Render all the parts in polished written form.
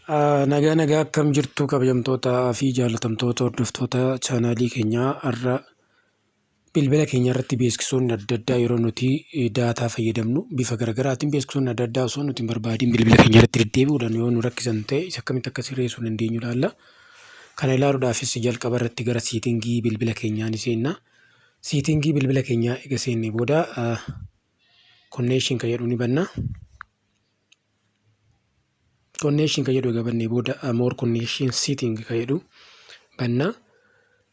Nagaa nagaa, akkam jirtu kabajamtootaa fi jaalatamtoota hordoftoota chaanaalii keenyaa? Har'a bilbila keenya irratti beeksisoonni adda addaa, yeroo nuti daataa fayyadamnu bifa garaagaraatiin beeksisoonni adda addaa osoo nuti hin barbaadiin bilbila keenya irratti deddeebi'uudhaan yoo nu rakkisan ta'e, isa akkamitti akka sirreessuu dandeenyu ilaalla. Kana ilaaluudhaafis jalqaba irratti gara setting bilbila keenyaa ni seenna. Setting bilbila keenyaa eega seennee booda connection kan jedhu ni banna. Connection kan jedhu eega bannee booda more connection setting kan jedhu banna.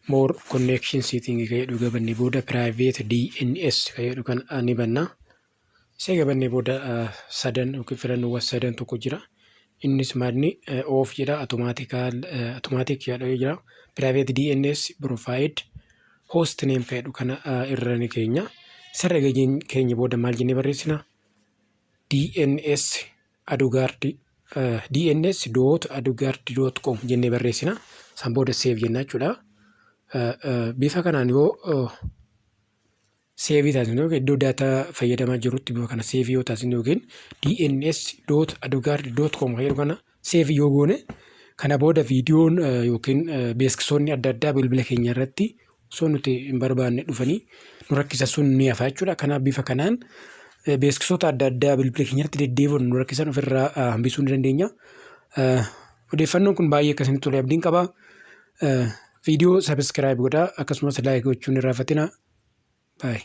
More connection setting kan jedhu eega bannee booda private DNS kan jedhu kan ni banna. Isa eega bannee booda sadan yookiin filannoowwan sadan tokko jira. Innis maalni? Off jedha, automatic jedhee jira. Private DNS provide host name kan jedhu kana irra ni keenya. Isarra eega keenya booda maal jennee barreessina? DNS AdGuard, DNS.adguard.com jennee barreessina. San booda save jenna jechuudha. Bifa kanaan yoo save taasisnu yookiin iddoo daataa fayyadamaa jirutti bifa kana save yoo taasisnu yookiin DNS.adguard.com kan jedhu kana save yoo goone, kana booda viidiyoon yookiin beeksisoonni adda addaa bilbila keenya irratti osoo nuti hin barbaanne dhufanii nu rakkisan sun ni hafa jechuudha. Kanaaf bifa kanaan beeksisoota adda addaa bilbila keenya irratti deddeebi'uun nu rakkisan ofirraa hambisuu ni dandeenya. Odeeffannoon kun baay'ee akka isinitti tole abdiin qaba. Viidiyoo subscribe godhaa, akkasumas like gochuun hin irraanfatinaa. Baay'ee.